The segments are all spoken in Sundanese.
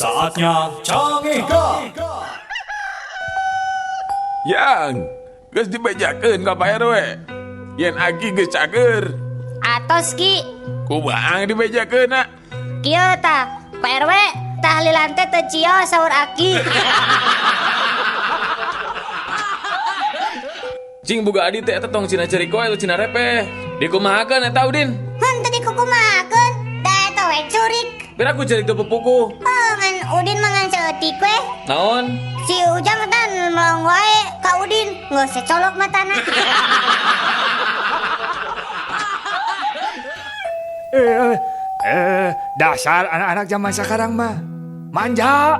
Saatnya Cangehgar. Yang geus dibejakeun ka Pak RW. Yen Aki geus cager. Atos Ki. Kumaha dibejakeunna? Kieu tah, Pak RW, tahlilan teh teu cios saur Aki. Cing boga adi teh eta tong cina cerik wae cina repeh. Dikumahakeun eta Udin? Henteu dikukumahakeun, da eta we curik. Biar aku cerik teu pupuku. Oh, ngan Udin mah ngan saeutik we. Naon? Si Ujang tan melong wae ka Udin, geus secolok matana. Dasar anak-anak zaman sekarang mah manja.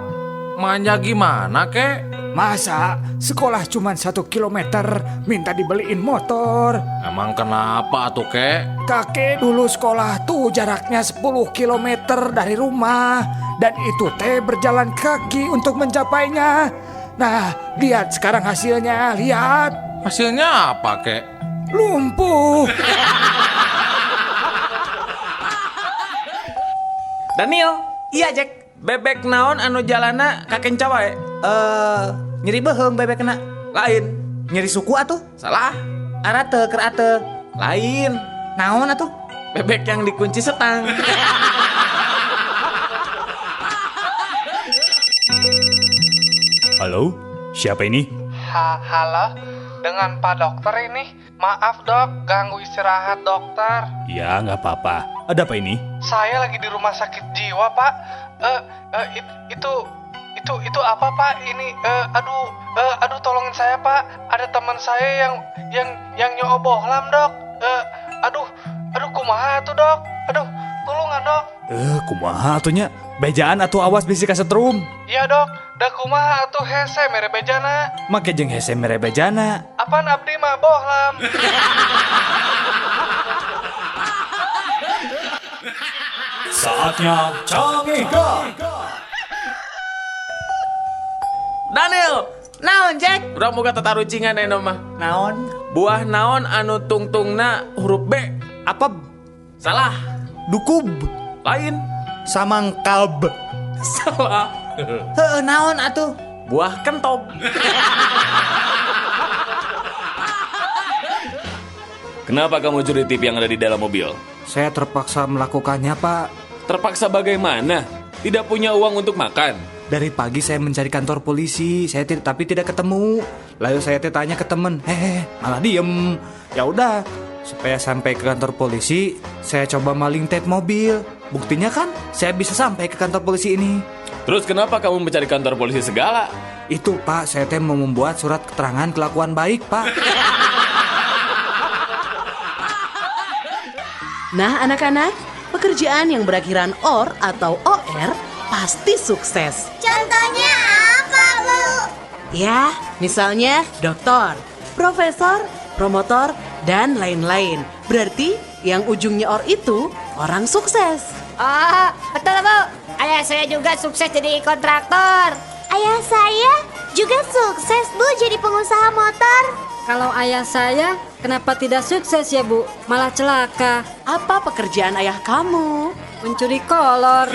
Manja gimana kek? Masa sekolah cuma 1 kilometer minta dibeliin motor? Emang kenapa tuh kek? Kakek dulu sekolah tuh jaraknya 10 kilometer dari rumah. Dan itu teh berjalan kaki untuk mencapainya. Nah, lihat sekarang hasilnya, lihat. Hasilnya apa kek? Lumpuh. Daniel. Iya Jack. Bebek naon anu jalana kakenca wae? Nyeri beuheung bebek kena. Lain. Nyeri suku atuh? Salah. Arate keur ate. Lain. Naon atuh? Bebek yang dikunci setang. Halo, siapa ini? Halo, dengan Pak Dokter ini. Maaf dok, ganggu istirahat dokter. Ya, nggak apa-apa. Ada apa ini? Saya lagi di rumah sakit jiwa pak. Itu apa pak? Ini aduh tolongin saya pak. Ada teman saya yang nyobohlam dok. Aduh kumaha tuh dok. Aduh, tolongan dok. Kumaha atuh nya? Bejaan atuh awas bisi kasetrum. Iya dok, da kumaha atuh hese mere bejana. Make jeung hese mere bejana. Apaan abdi mah bohlam. Saatnya Cangehgar. Daniel, naon Jack? Urang boga tatarucingan ayeuna mah. Naon? Buah naon anu tungtungna huruf B? Apa? Salah. Dukub. Lain. Samangkalb. Salah. Heeh, naon atuh? Buah kentob. Kenapa kamu curi TV yang ada di dalam mobil? Saya terpaksa melakukannya, Pak. Terpaksa bagaimana? Tidak punya uang untuk makan. Dari pagi saya mencari kantor polisi, saya tapi tidak ketemu. Lalu saya tanya ke temen, hehe, malah diem. Ya udah, supaya sampai ke kantor polisi, saya coba maling tape mobil. Buktinya kan, saya bisa sampai ke kantor polisi ini. Terus kenapa kamu mencari kantor polisi segala? Itu Pak, saya teh mau membuat surat keterangan kelakuan baik, Pak. Nah anak-anak, pekerjaan yang berakhiran OR atau OR pasti sukses. Contohnya apa, Bu? Ya, misalnya doktor, profesor, promotor, dan lain-lain. Berarti yang ujungnya OR itu orang sukses. Oh, betul Bu. Ayah saya juga sukses jadi kontraktor. Ayah saya juga sukses, Bu, jadi pengusaha motor. Kalau ayah saya, kenapa tidak sukses ya, Bu? Malah celaka. Apa pekerjaan ayah kamu? Mencuri kolor.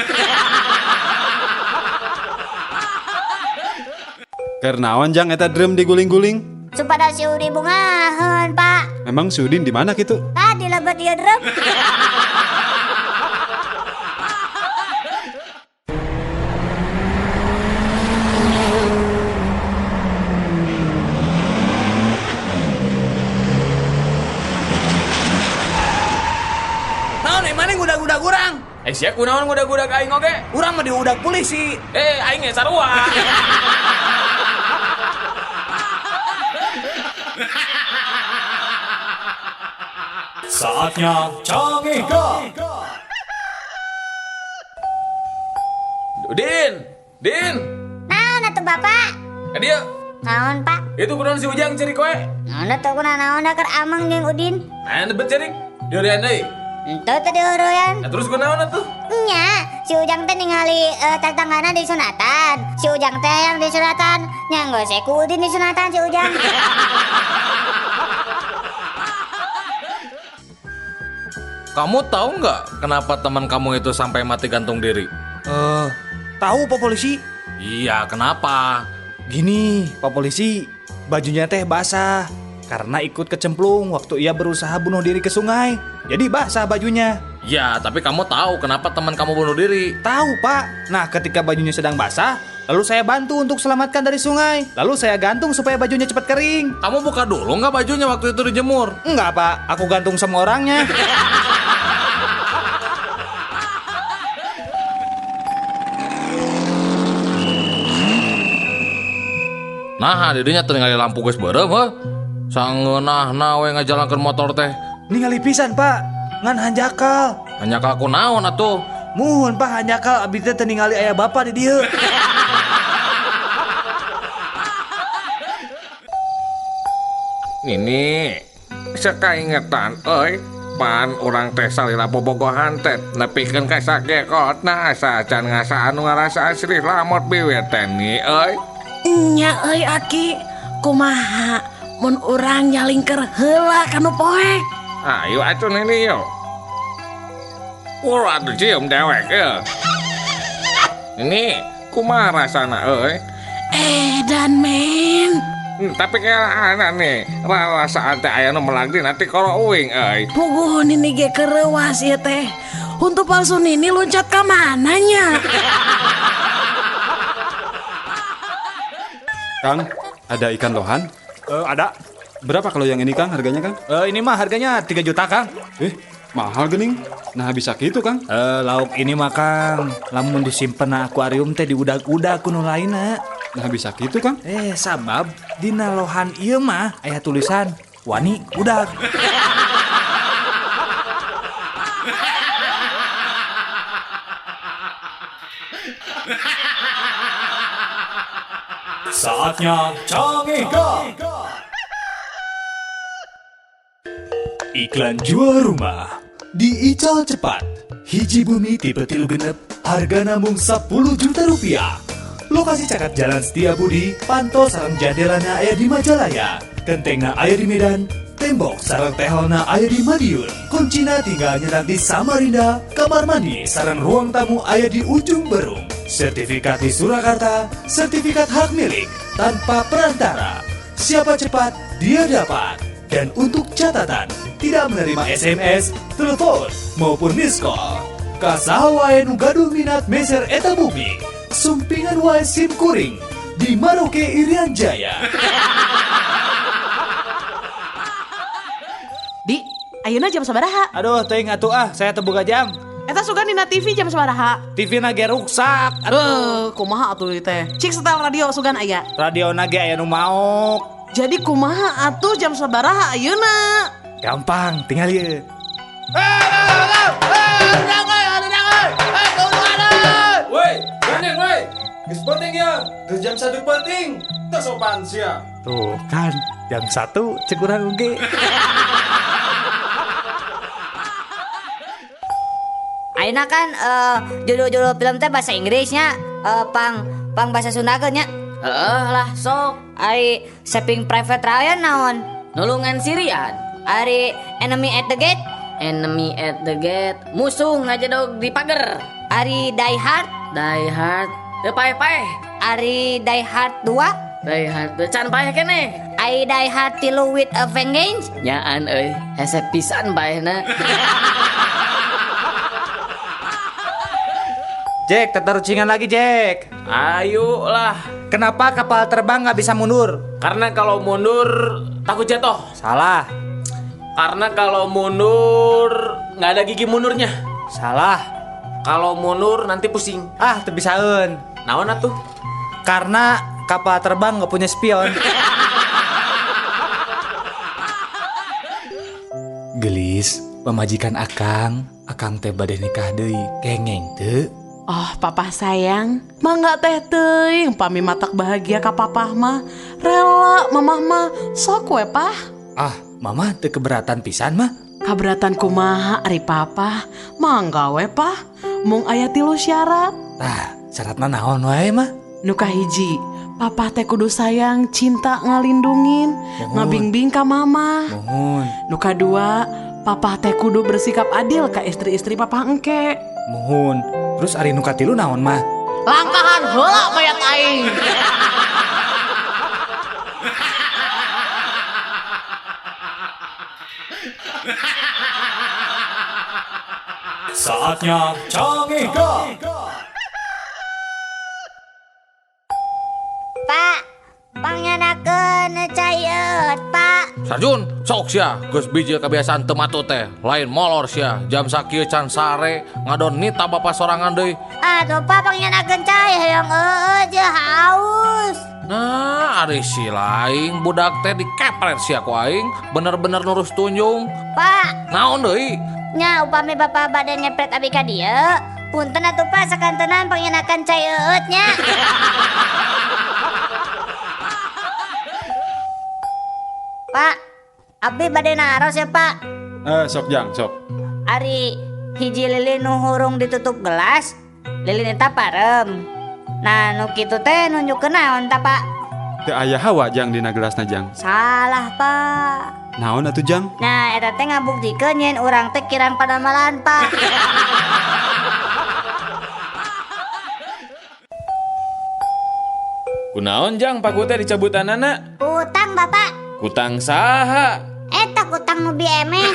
Kernaon jang eta drum diguling-guling? Supada si Udin bungaheun, Pak. Memang si Udin di mana kitu? Tah di lebet ieu drum. Naon mana ngudag-udag urang? Sia kunaon ngudag-udag aing oge? Urang mah diudag polisi. Aing ge sarua. Saatnya Cangehgar. Udin, Din. Naon atuh Bapak? Ka dieu. Naon, Pak? Itu kunaon si Ujang cerik we? Naon atuh kunaon keur ameng jeung Udin? Nah, nebet cerik. Durian deui. Henteu teh dihuruyan. Nah, terus kunaon atuh? Nya, si Ujang teh ningali tetanggana disunatan. Si Ujang teh yang disunatan, nya geus ku Udin disunatan si Ujang. Kamu tahu nggak kenapa teman kamu itu sampai mati gantung diri? Tahu Pak Polisi? Iya, kenapa? Gini, Pak Polisi, bajunya teh basah karena ikut kecemplung waktu ia berusaha bunuh diri ke sungai. Jadi basah bajunya. Ya, tapi kamu tahu kenapa teman kamu bunuh diri? Tahu, Pak. Nah, ketika bajunya sedang basah, lalu saya bantu untuk selamatkan dari sungai. Lalu saya gantung supaya bajunya cepat kering. Kamu buka dulu nggak bajunya waktu itu dijemur? Enggak, Pak. Aku gantung sama orangnya. Nah, didinya teu lampu geus beureum heuh. Sangeunahna we ngajalankeun motor teh. Ningali pisan, Pak. Ngan hanjakal. Hanjakal ku naon atuh? Muhun, Pak, hanjakal abdi teh teu ningali aya bapak di dieu. Nini, sakaingetan euy, pan urang teh salila bobogohan teh nepikeun ka sakekotna asa acan ngasaan nu ngarasaan silih lamot biwir teh ni euy. Nya euy aki, kumaha mun urang nyalingker heula ka nu poek. Ayo atuh Nini yo. Ulah atuh cium dewek euy. Nini, kumaha rasana euy? Edan men. Tapi kayak anak nih, rarasaan teh aya nu melagdi nanti koro uing euy. Puguh nini ge kereuwas ieu teh. Huntu palsu nini loncat ka mana nya? Kang, ada ikan lohan? Ada. Berapa kalau yang ini Kang harganya Kang? Ini mah harganya 3 juta Kang. Mahal gening. Nah bisa gitu Kang. Lauk ini mah Kang, lamun disimpen na akuarium teh diudag-udag ku nu lainna. Nah bisa gitu Kang. Sabab dina lohan ieu mah aya tulisan wani udag. Saatnya Cangehgar. Iklan jual rumah di Ical Cepat. Hiji bumi tipe 3 6, harga namung 10 juta rupiah. Lokasi caket Jalan Setia Budi, panto sareng jandelana aya di Majalaya, kentengna aya di Medan, tembok sareng tehelna aya di Madiun, kuncina tinggal nyenak di Samarinda, kamar mandi sareng ruang tamu aya di Ujung Berung. Sertifikat di Surakarta, sertifikat hak milik tanpa perantara. Siapa cepat, dia dapat. Dan untuk catatan, tidak menerima SMS, telepon, maupun miss call. Ka saha wae nu gaduh minat meser eta bumi, sumpingan wae sim kuring di Maroke Irian Jaya. Di, ayeuna jam sabaraha? Aduh, teuing atuh ah, saya teu boga jam. Eta sugan dina TV jam sabaraha? TV na ge ruksak. Aduh, kumaha atuh ieu teh? Cik setel radio sugan aya. Radio na ge aya nu maok. Jadi kumaha atuh jam sabaraha ayeuna? Gampang, tinggal ieu. Woi, gandeng woi. Geus penting ya. Geus jam 1 penting. Teu sopan sia. Tuh kan, jam 1 cek urang oge. Ayeuna kan judul-judul film teh bahasa Inggrisnya, pang bahasa Sunda nya. Heeh lah sok. Ari Saving Private Ryan naon? Nulungan Sirian. Ari Enemy at the Gate? Enemy at the Gate, musuh ngajedog di pagar. Ari Die Hard? Die Hard, teu paeh-paeh. Ari Die Hard 2? Die Hard teu can paeh keneh. Ari Die Hard 3 with a Vengeance? Nyaan euy, hese pisan paehna. Jack, tetarucingan lagi Jack. Ayo lah. Kenapa kapal terbang nggak bisa mundur? Karena kalau mundur takut jatuh. Salah. Karena kalau mundur nggak ada gigi mundurnya. Salah. Kalau mundur nanti pusing. Ah, teu bisaeun. Naon atuh? Karena kapal terbang nggak punya spion. Gelis, pamajikan akang, akang teh bade nikah deui, kengeng teu. Oh, papa sayang, mangga teh teuing pami matak bahagia ka papah mah. Rela mamah mah, sok we pah. Ah, mama teu keberatan pisan mah. Kaberatan kumaha ari papa? Mangga we pah. Mung aya 3 syarat. Tah, syaratna naon wae mah? Nu kahiji, papa teh kudu sayang, cinta ngalindungin, ngabingbing ka mama. Muhun. Nu kadua, papa teh kudu bersikap adil ka istri-istri papa engke. Muhun. Terus ari nu katilu naon mah? Langkahan heula mayat aing. Saatnya Cangehgar. Pak, pangyanakeun cai eut, Pak. Sarjun, sok sia, geus bijil kebiasaan teu matut teh. Lain molor sia, jam sakieu can sare, ngadon nita bapa sorangan deui. Aduh, Pak, pangyanakeun cai hayang eueuh je haus. Nah, ari si lain budak teh dikepret sia ku aing, bener-bener nurus tunjung. Pak, naon deui? Nya upami bapak bade ngepret abi ka dieu, punten atuh Pak sakantenan pangyanakan cai eueut nya. Pak, abdi bade naros ya Pak. Sok jang, sok. Ari hiji lilin nu hurung ditutup gelas, lilin eta parem. Nah, nu kitu teh nunjukkeun naon ta Pak? Teu aya hawa jang dina gelasna jang. Salah Pak. Naon atuh jang? Nah, eta teh ngabuktikeun yen urang teh kirang padamalan Pak. Kunaon jang paku teh dicabutanana? Utang Bapak. Kutang saha? Eta kutang nu bieme.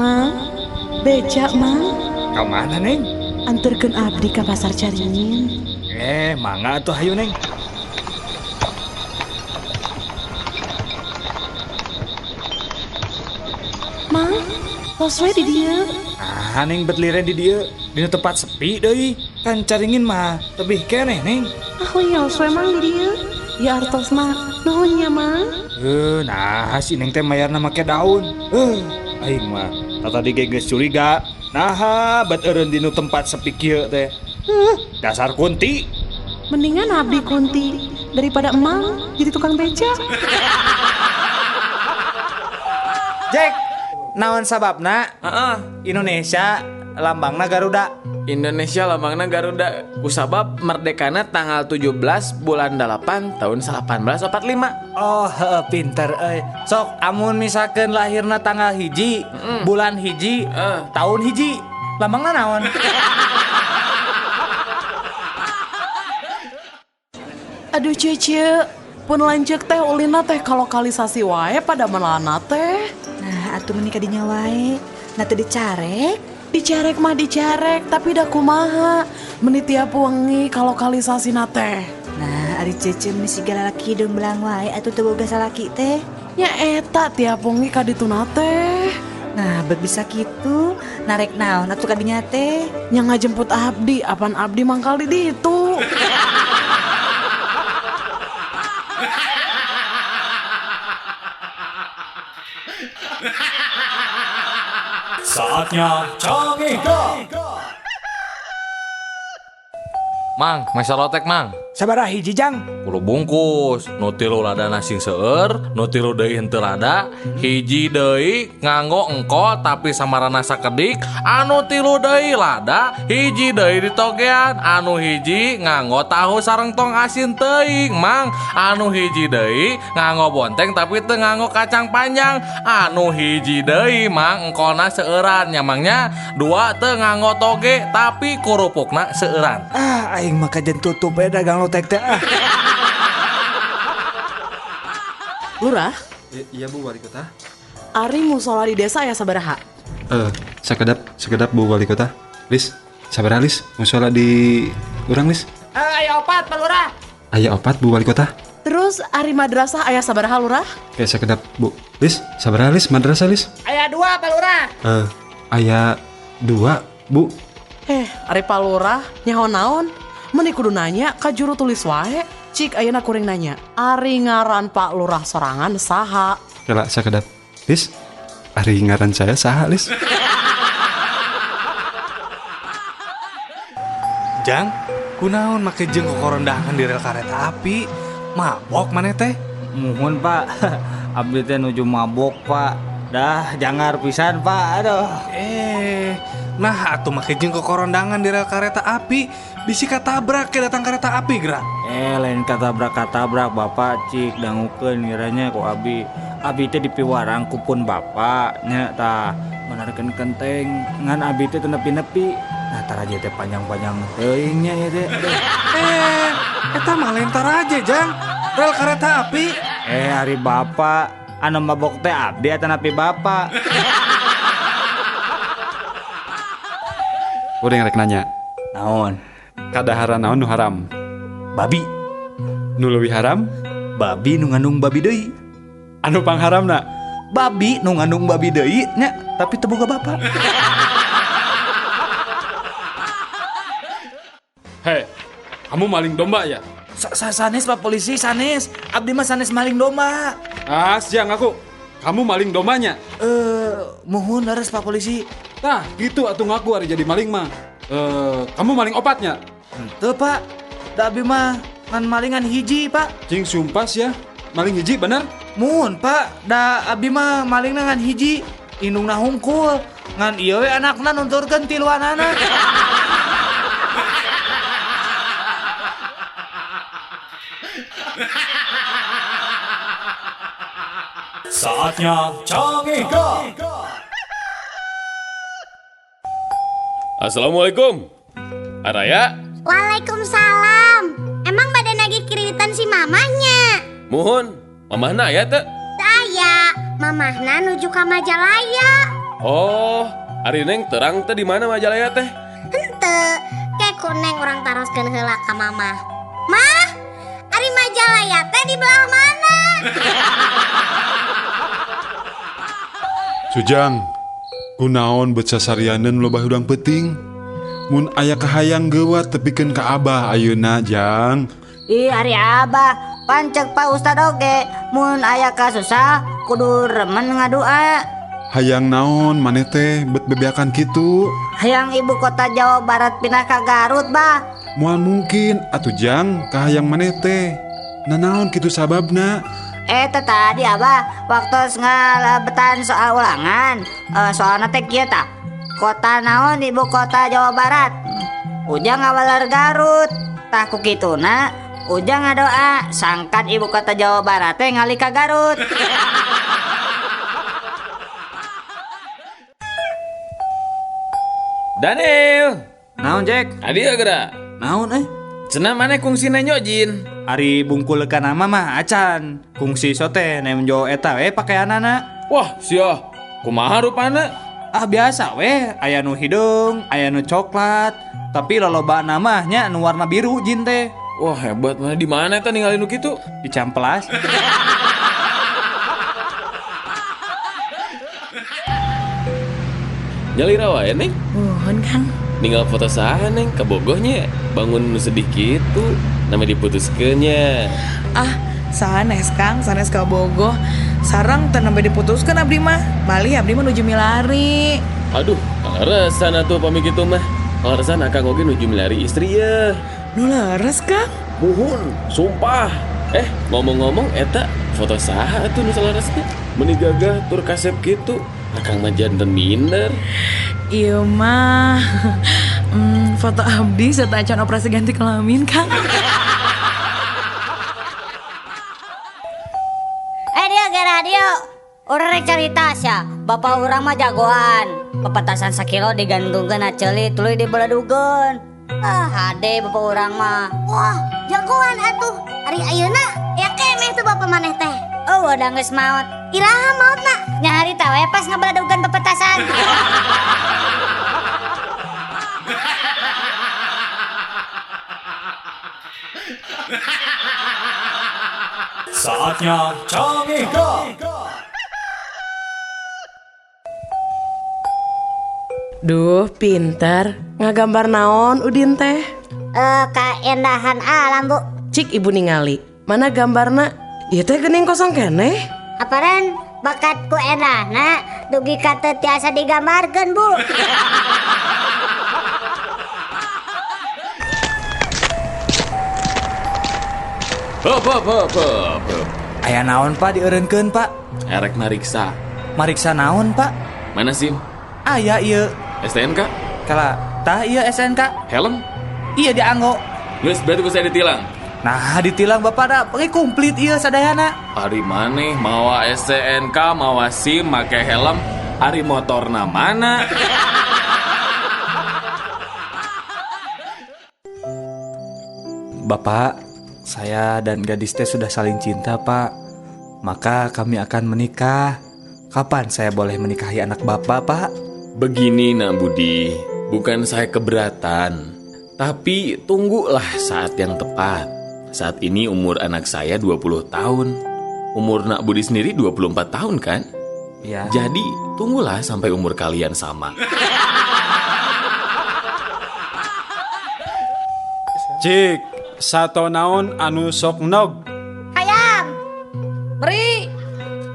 Mang, beca mang. Ka mana Neng? Anterkeun abdi ka pasar Caringin. Mangga atuh hayu Neng. Mang, tos we di dieu. Ah, Neng bet liren di dieu, dina tempat sepi deui. Kan Caringin mah tebih keneh Neng. Ah, wios we mang di dieu. Ya artos mah, nuhun nya mang. Nah si Neng teh mayarna make daun. Aing mah tadi ge geus curiga. Naha bet eureun dinu tempat sepi kieu teh. Dasar kunti. Mendingan abdi kunti daripada emang jadi tukang beca. Jack, naon sababna? Indonesia lambangna Garuda. Indonesia lambangna Garuda kusabab merdekana tanggal 17 bulan 8 tahun 1845. Oh, pinter euy. Sok amun misalkeun lahirna tanggal 1, bulan 1, tahun 1, lambangna naon? Aduh cece, pun lanceuk teh ulina teh kalokalisasi wae pada melana teh. Nah, atuh meuni kadinya wae. Nah teu dicarek. Dicarek mah dicarek, tapi dah kumaha. Meni tiap wengi kalokalisasi na teh. Nah, ari cece meni siga lalaki hideung belang wae atuh teu boga salaki teh. Nya eta tiap wengi ka ditu na teh. Nah, bet bisa kitu, narek naon atuh kadinya teh. Nya ngajemput abdi, apan abdi mangkal di ditu. Saatnya Cangehgar. Mang, mesa lotek mang. Sabaraha hiji jang? 10 bungkus. Nu tilu ladana sing seueur, nu tilu deui henteu lada, hiji deui nganggo engkol tapi samarana sakedik, anu tilu deui lada, hiji deui ditogean, anu hiji nganggo tahu sareng tong asin teuing, mang, anu hiji deui nganggo bonteng tapi teu nganggo kacang panjang, anu hiji deui mang engkolna seueuran nya mangnya, dua teu nganggo toge tapi kurupukna seueuran. Ah, aing mah kajen tutup we dagang lotek teh ah. Lurah? Iya Bu Wali Kota. Ari musola di desa ya sabaraha? Sekedap Bu Wali Kota. Lis, sabaraha Lis? Musola di urang Lis? Aya opat Pak Lurah. Aya opat Bu Wali Kota. Terus ari madrasah aya sabaraha Lurah? Kayak sekedap Bu. Lis, sabaraha Lis madrasah Lis? Aya 2 Pak Lurah. Aya 2 Bu. Ari Pak Lurah nyaho naon? Meni kudu nanya ka juru tulis wae. Cik ayeuna kuring nanya, ari ngaran Pak Lurah sorangan saha? Kela sakedap. Lis, ari ngaran saya saha, Lis? Jang, kunaon make jeung kokorondahan di rel kareta api? Mabok maneh teh? Muhun Pak, abdi teh nuju mabok Pak. Dah jangar pisan Pak, aduh. Nah atuh make jeung kokorondangan di rel kareta api, bisi katabrak ke datang kereta api gerak. Lain katabrak-katabrak Bapak cik dangukeun ngiranya ku abi. Abi teh dipiwarang kupun Bapak nya tah. Manarkeun kenteng ngan abi teh teu nepi-nepi. Nah taraje teh panjang-panjang teuing nya ieu teh. Aduh. Eta mah lain taraje, Jang. Rel kereta api. Ari bapak anu mabok teh abdi atanapi bapak. Udah rek nanya. Naon? Kadaharan naon nu haram? Babi. Nu leuwih haram? Babi nu ngandung babi deui. Anu pangharamna? Babi nu ngandung babi deui nya, tapi teu boga bapak. Hei, kamu maling domba ya? Sanes Pak Polisi, sanes. Abdi mah sanes maling domba. Ah, siang aku. Kamu maling dombanya? Muhun leres Pak Polisi. Nah, gitu atuh ngaku ari jadi maling mah. Kamu maling opatnya? Henteu, Pak. Da abdi mah ngan malingan hiji, Pak. Cing sumpah ya. Maling hiji bener? Muhun, Pak. Da abdi mah malingna ngan hiji, indungna hungkul. Ngan ieu we anakna nunturkeun tiluanana. Saatnya Cangehgar. Assalamualaikum. Araya. Waalaikumsalam. Emang badan lagi kiritan si mamahnya? Muhun, mamahna aya teu? Teu aya, mamahna nuju ka Majalaya. Oh, ari Neng terang teh di mana Majalaya teh? Henteu, ke ku Neng urang taroskeun heula ka mamah. Mah, ari Majalaya teh di belah mana? Sujang, kunaon bet sasarianeun loba hudang peuting? Mun aya kahayang geuwat tepikeun ka Abah ayeuna, Jang. Ih, ari Abah, pancek Pak Ustad oge, mun aya kasusah kudu remen ngadua. Hayang naon maneh teh bet bebeakan kitu? Hayang ibu kota Jawa Barat pindah ka Garut, Bah. Moal mungkin atuh Jang kahayang maneh teh. Nanaon kitu sababna? Teh tadi Abah waktu ngalebetan soal ulangan, soalna teh kieu tah. Kota naon ibu kota Jawa Barat? Ujang ngawaler Garut. Tah ku kituna Ujang ngadoa sangkan ibu kota Jawa Barat teh ngalih ka Garut. Daniel. Naon, Jack? Adi geura. Naon Cenah maneh kungsi nenjo jin. Ari bungkul kana mah acan. Kungsi sote nemjo eta we pakaianana. Wah, sia. Kumaha rupana? Ah biasa weh, aya nu hideung, aya nu coklat, tapi lolobana mah nya nu warna biru jin teh. Wah, hebat mana di mana eta ningali nu kitu? Di Camplas. Nyalira wae, Neng. Muhun, Kang. Ninggal foto saha, Neng, kabogohnya. Bangun nu sedih kitu, nama diputuskeun nya. Ah, sanes Kang, sanes kabogoh. Sareng teu nembe diputuskeun abdi mah. Malih abdi mah nuju milari. Aduh, kaleresan atuh pami kitu mah. Kaleresan akang oge nuju milari istri ya. Nu leres, Kang? Muhun, sumpah. Ngomong-ngomong eta foto saha atuh nu saleresna? Meuni gagah tur kasep kitu. Akang mah janten minder. Ieu mah foto abdi serta acan operasi ganti kelamin, Kang. Dia ge radio. Urang rek carita sia. Bapak urang mah jagoan. Pepetasan sakilo digantungkeun na ceuli tuluy dibeledugeun. Ah, hade bapak urang mah. Wah, jagoan atuh. Ari ayeuna ya kemeh tuh bapak maneh teh. Oh, udah geus maot. Iraha maotna? Nya harita we pas ngabeledugeun pepetasan. Saatnya Cangehgar. Duh, pinter. Ngagambar naon Udin teh? Kaendahan alam, Bu. Cik ibu ningali. Mana gambarna? Ieu teh geuning kosong keneh. Aparan bakat ku endahna dugi ka teu tiasa digambarkeun, Bu. Hop hop hop hop. Aya naon, Pak, dieureunkeun, Pak? Erek mariksa. Mariksa naon, Pak? Mana SIM? Aya ieu. STNK? Kala, tah ieu SNK. Helm? Iya dianggo. Geus berarti ku saya ditilang. Nah, ditilang Bapak da, pakai komplit ieu sadayana. Ari maneh mawa STNK, mawa SIM, make helm, Ari motorna mana? Bapak, saya dan gadis teh sudah saling cinta, Pak. Maka kami akan menikah. Kapan saya boleh menikahi anak Bapak, Pak? Begini, Nak Budi, bukan saya keberatan, tapi tunggulah saat yang tepat. Saat ini umur anak saya 20 tahun. Umur Nak Budi sendiri 24 tahun kan? Ya. Jadi, tunggulah sampai umur kalian sama. Cik, sato naon anu sok nog? Hayam. Meri.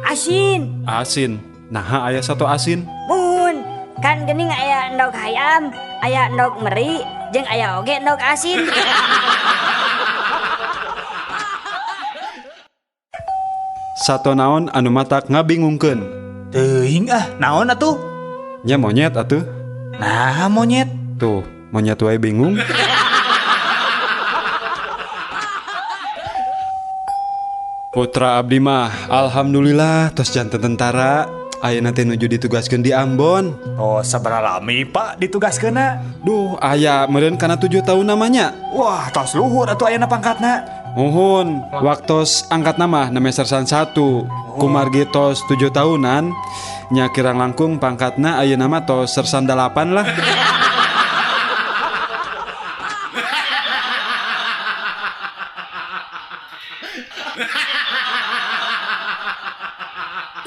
Asin. Asin. Naha aya sato asin? Muhun, kan geuning aya endog hayam, aya endog meri, jeung aya oge endog asin. Sato naon anu matak ngabingungkeun? Teuing ah, naon atuh? Nya monyet atuh. Nah, monyet. Tuh, monyet wae bingung. Putra abdi mah alhamdulillah tos janten tentara. Ayeuna teh nuju ditugaskeun di Ambon. Oh, sabaraha lami Pak ditugaskeunna? Duh, aya meureun kana 7 tahun namanya. Wah, tos luhur atuh ayeuna pangkatna. Muhun, waktos angkat nama name sersan 1. Kumargi tos 7 tahunan, nya kirang langkung pangkatna ayeuna mah tos sersan 8 lah.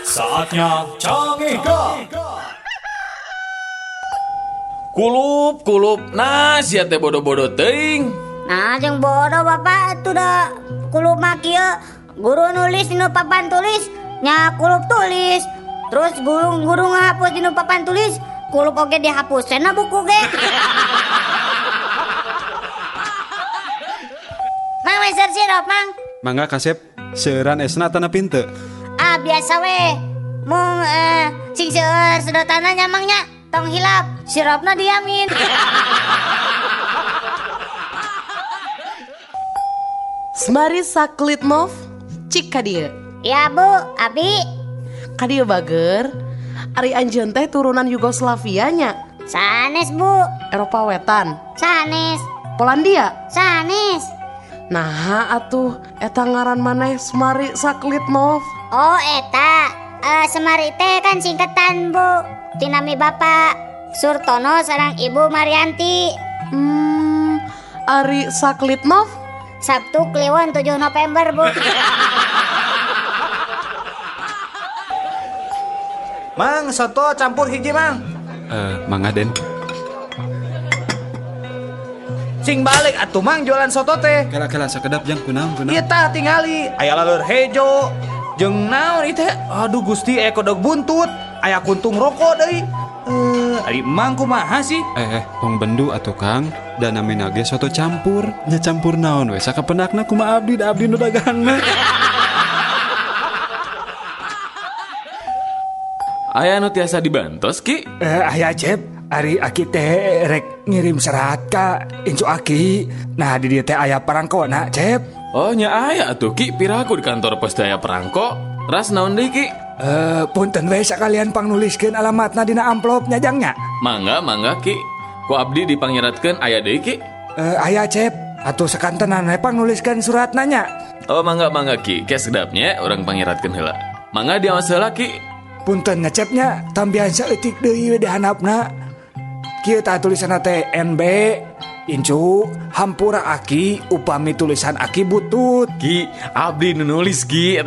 Saatnya Cangehgar. Kulup, kulup, nah sia teh bodoh-bodoh teuing. Nah, jeung bodoh Bapak atuh da kulup mah kieu. Guru nulis dinu papan tulis, nya kulup tulis. Terus guru ngahapus dinu papan tulis, kulup oge dihapus cenah buku ge. Mang meser sirup, Mang. Mangga kasep, seueuran esna tanah pinte. Ah, biasa weh. Mung sing seueur sedotanna nya Mang nya. Tong hilap, sirupna diamin. Semari Saklitnov, cik ka dieu. Ya Bu, abi. Ka dieu bager. Ari anjeun teh turunan Yugoslavia nya. Sanes Bu. Eropa Wetan. Sanes. Polandia. Sanes. Nah atuh eta ngaran maneh Semari Saklitnov. Oh eta, Semari teh kan singkatan Bu. Tinami Bapak Surtono sareng Ibu Marianti. Ari Saklitnov? Sabtu Kliwon 7 November Bu. Mang, soto campur hiji Mang. Mangga Den. Sing balik atuh Mang jualan soto teh. Kala-kala sakedap jang kunaon kunaon. Ieu tah tingali, aya laleur hejo. Jeung naon ieu teh? Aduh Gusti, aya kodok buntut, aya kuntung rokok deui. Ari Mang kumaha sih? Tong bendu atuh Kang. Da namina ge soto campur. Nya campur naon we sakapenakna kumaha abdi da abdi nu dagangna. Aya nu tiasa dibantos Ki? Aya Cep, ari aki teh rek ngirim serat ka incu aki. Nah di dieu teh aya perangkona Cep. Oh nya aya atuh Ki, piraku di kantor pos teh aya perangko. Ras naon deui Ki? Punten we sakalian pangnuliskeun alamatna dina amplopnya jang nya. Mangga mangga Ki. Ku abdi dipangnyeratkeun aya deui Ki? Aya Cep, atuh sakantenan we pangnuliskeun suratna nya. Oh mangga mangga Ki, ke sedapnya urang pangyeratkeun heula. Mangga diawas heula Ki. Punten ngecepnya tambihan saeutik deui we di handapna. Kieu tah tulisanna teh NB incu hampura aki upami tulisan aki butut. Ki, abdi nu nulis Ki.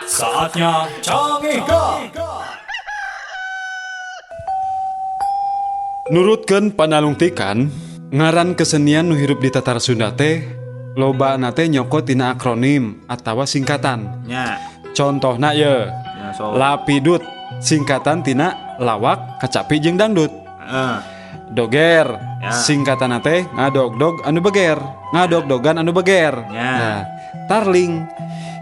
Saatnya Cangehgar. Nurutkeun panalungtikan, ngaran kesenian nu hirup di Tatar Sunda teh lobana teh nyokot tina akronim atawa singkatan. Nya. Contohna ye. Ya, so. Lapidut singkatan tina lawak, kacapi jeung dangdut. Doger Ya. singkatan teh ngadogdog anu beger, ngadogdogan anu beger. Ya. Nah, tarling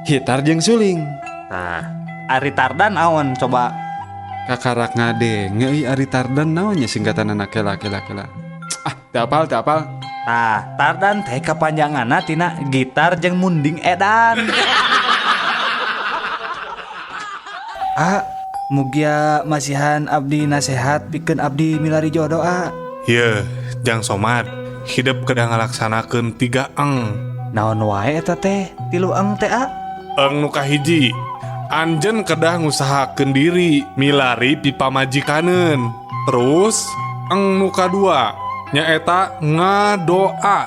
hitar jeung suling. Tah, ari tardan naon coba? Kakarak ngadenge euy ari tardan naon nya singkatan anak kela kela kela. Ah, teu apal, teu apal. Tah, Tardan teh kapanjanganna tina gitar jeung munding edan. Ah, mugia masihan abdi nasehat pikeun abdi milari jodoh ah. Yeuh, Jang Somad, hidup kedah ngalaksanakeun 3 eng. Naon wae eta teh? 3 eng teh ah? Eng nu kahiji, anjeun kedah ngusahakeun diri milari pipamajikaneun. Terus eng nu kadua nyaeta ngadoa.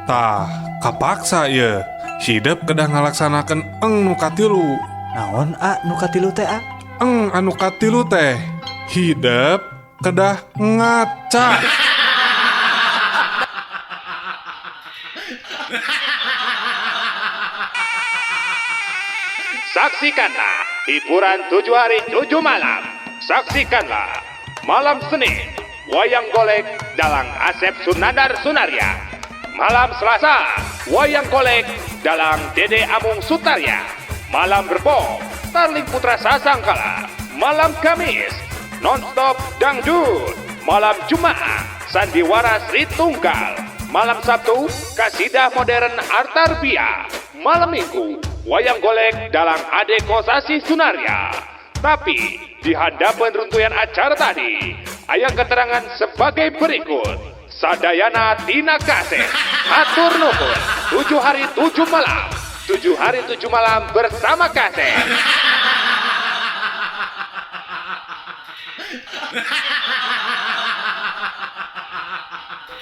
Tah, kapaksa ye. Hidup kedah ngalaksanakeun eng nu katilu. Naon a nu katilu teh a? Eng anu katilu teh hidup kedah ngaca. Saksikanlah hiburan 7 hari 7 malam. Saksikanlah malam Senin Wayang Golek Dalang Asep Sunandar Sunarya. Malam Selasa Wayang Golek Dalang Dede Amung Sutarya. Malam Rebo Starling Putra Sasangkala. Malam Kamis Nonstop Dangdut. Malam Jumat Sandiwara Sri Tunggal. Malam Sabtu Kasidah Modern Artarbia. Malam Minggu Wayang Golek Dalang Ade Kosasi Sunarya. Tapi di hadapan runtuyan acara tadi, aya keterangan sebagai berikut. Sadayana Tina Kaset, hatur nuhun, 7 hari 7 malam, 7 hari 7 malam bersama Kaset.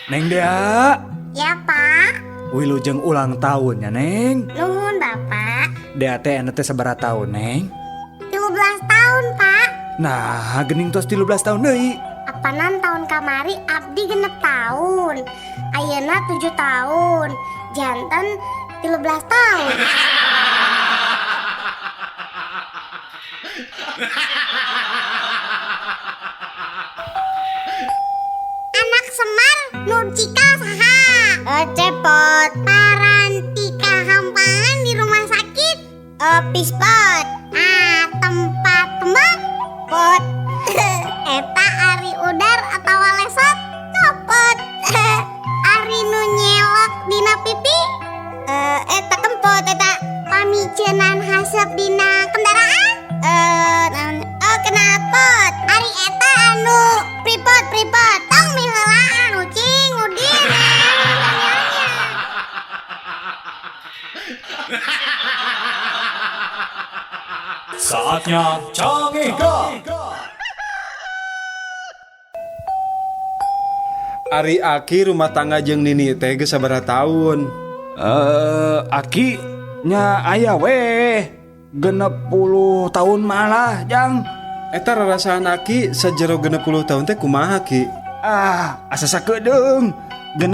Neng Dea. Ya, Pak. Wilujeng ulang tahun ya, Neng. Nuhun, Bapak. Dea teh anu teh sabaraha tahun, Neng? 13 tahun, Pak. Nah, gening tos 13 tahun deui. Apanan tahun kamari abdi 6 tahun. Ayeuna 7 tahun. Janten 13 tahun. Anak Semar nu cikal saha? Cepot. Parantika hampangan di rumah sakit? Pispot. Ah, tempat kembang? Pot. Eta ari udar atawa lesot? Copot. Ari nu nyelok dina pipi? Eta kempot eta. Pamiceunan haseup dina kendaraan? Oh knalpot. Ari eta anu pripot. Tong miheulaan ucing udin. Saatnya Cangehgar. Ari Aki rumah tangga jeung Nini teh geus sabaraha taun? Aki nya aya weh 60 tahun malah, Jang. Eta rarasaan Aki sajero 60 tahun teh kumaha Ki? Ah, asa sakedeung. 60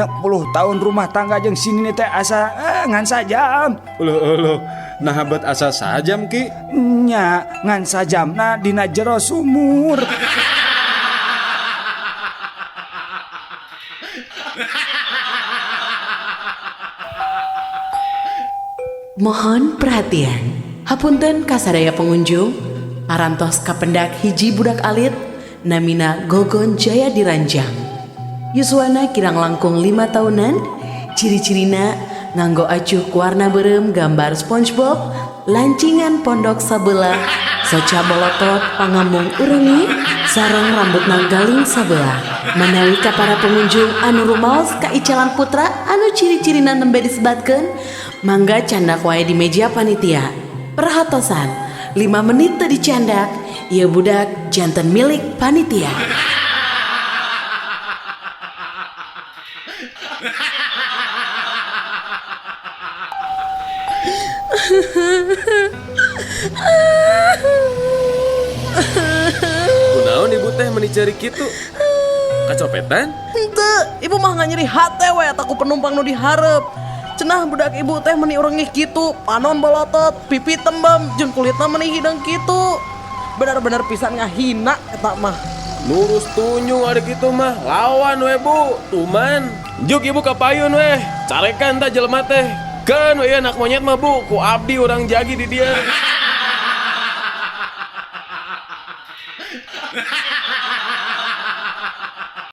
tahun rumah tangga jeung si Nini teh asa ngan sajam. Uluh uluh, nah bet asa sajam Ki? Nya ngan sajamna dina jero sumur. Mohon perhatian. Hapunten kasadaya pengunjung, parantos kapendak hiji budak alit namina Gogon Jaya Diranjang. Yuswana kirang langkung 5 tahunan, ciri-cirina nganggo acuh warna berem gambar SpongeBob, lancingan pondok sabelah, soca bolotot pangamung urengi, sareng rambut galing sabelah. Manawi ka para pengunjung anu rumaos ka Icalan Putra anu ciri-cirina nembe disebatkeun, mangga candak wae di meja panitia. Perhatosan, 5 menit teu dicandak, ieu budak janten milik panitia. Kunaon ibu teh meni cari kitu? Kacopetan? Henteu, ibu mah nganyeri hate we eta ku penumpang nu dihareup. Cenah budak ibu teh meni urengih kitu, panon bolotot, pipi tembem, jeung kulitna meni hideung kitu. Bener-bener pisan ngahina eta mah. Nurus tunjung ari kitu mah, lawan we bu, tuman. Juk ibu kapayun we, carekan tah jelema teh. Keun we anak monyet mah bu, ku abdi urang jagi di dieu.